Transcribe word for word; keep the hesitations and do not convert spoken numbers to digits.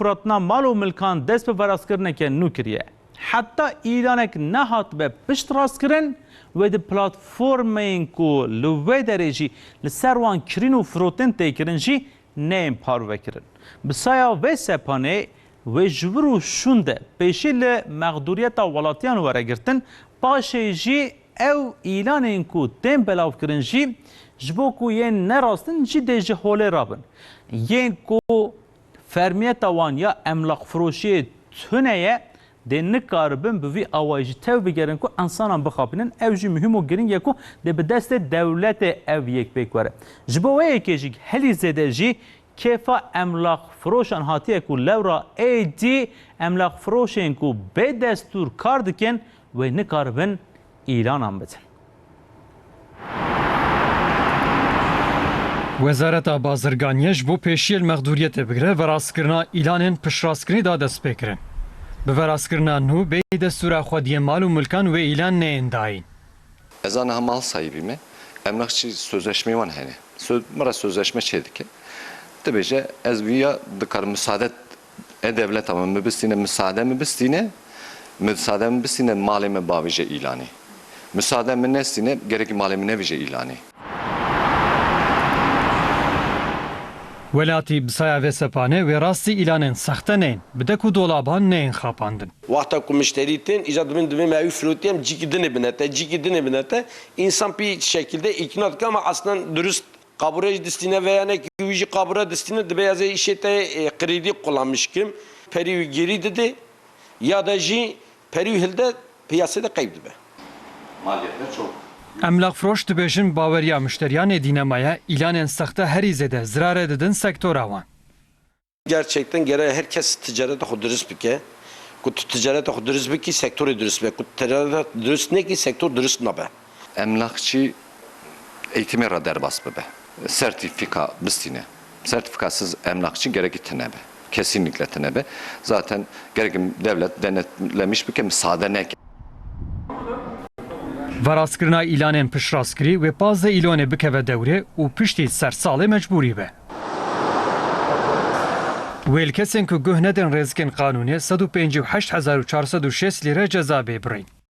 Firotina mal û milkan dest bi verastkirineke nû kiriye. Heta îlanek nehatibe piştrastkirin, wê di platformeyên ku li wê derê jî li ser wan kirîn û firotin tê kirin jî neyên parvekirin. Bi saya vê sepanê wê ji vir û şûn de pêşî li mexdûriyeta welatiyan were girtin, paşê jî ew îlanên ku tên belavkirin jî ji bo ku yên nerastin jî dê ji holê rabin. Yên ku fermiyeta wan ya emlaqfiroşiyê tune ye, dê nikaribin bi vî awayî jî tev bigerin ku ensanan bixapînin. Ew jî muhîm û girîng e ku dê bi destê dewletê ev yek pêk were. Ji bo wê yekê jî helî zêde jî kêfa emlaqfiroşan hatiye ku lewra êdî emlaqfiroşên ku bê destûr kar dikin, wê nikaribin îlanan bidin. Wezareta Bazirganiyê ji bo pêşiyê li mexdûriyetê bigire, verastkirina îlanên piştrastkirinî da destpêkirin. Bi verastkirina nû bêyî destûra xwediyê mal û milkan wê îlan neyên dayîn. Ez a niha mal sahibî me. Emlakçî sözleşmeyê wan hene. Sö-, min re sözleşme çê dike. Dibêje, ez vîya dikarim, misade e dewleta min, min bistîne, misade min bistîne, misade min bistîne, malê min bavêje îlanê. Misade min nestîne, gerekî malê min nevêje îlanê. Welatî bi saya vê sepanê wê rastî îlanên sexte neyên, bi dek û dolaban neyên xapandin. Wexta ku mişterî tên, îca dibin, dibê me ew firotî em cîkî dinê bine te, cîkî dinê bine te. Însan pî şekilde îkna dike ama aslen durust qabûre jî distîne veya nekî wî jî qabûre distîne, dibê ez ê îşê te, e, krîdî qulanmiş kim. Perî wî gêrî dide ya da jî perî wî hilde piyasê de qeyb dibe. Maliyetler çok. Emlakfiroş dibêjin baweriya mişteriyan êdî nemaye, îlanên sexte herî zêde zirarê didin sektora wan. Gerçekten gere her kes ticareta xwe durist bike. Ku tu ticareta xwe durist bikî, sektorê durist be. Ku ticareta durist nekî, sektor durist nabe. Emlakçî eğitime re derbas bibe. Sertîfika bistîne. Sertîfikasız emlakçî gerekî tine be. Kesinlikle tine be. Zaten gerekî devlet denetlemiş bike, misade neke. Verastkirina îlanên piştrastkirî wê pazdeh îlonê bikeve dewrê û piştî ser salê mecbûrî be. Wê li kesên ku guh nedin rêzikên qanûnê sed û pêncî û heşt hezar û çar sed û şêst lîre ceza bê birîn.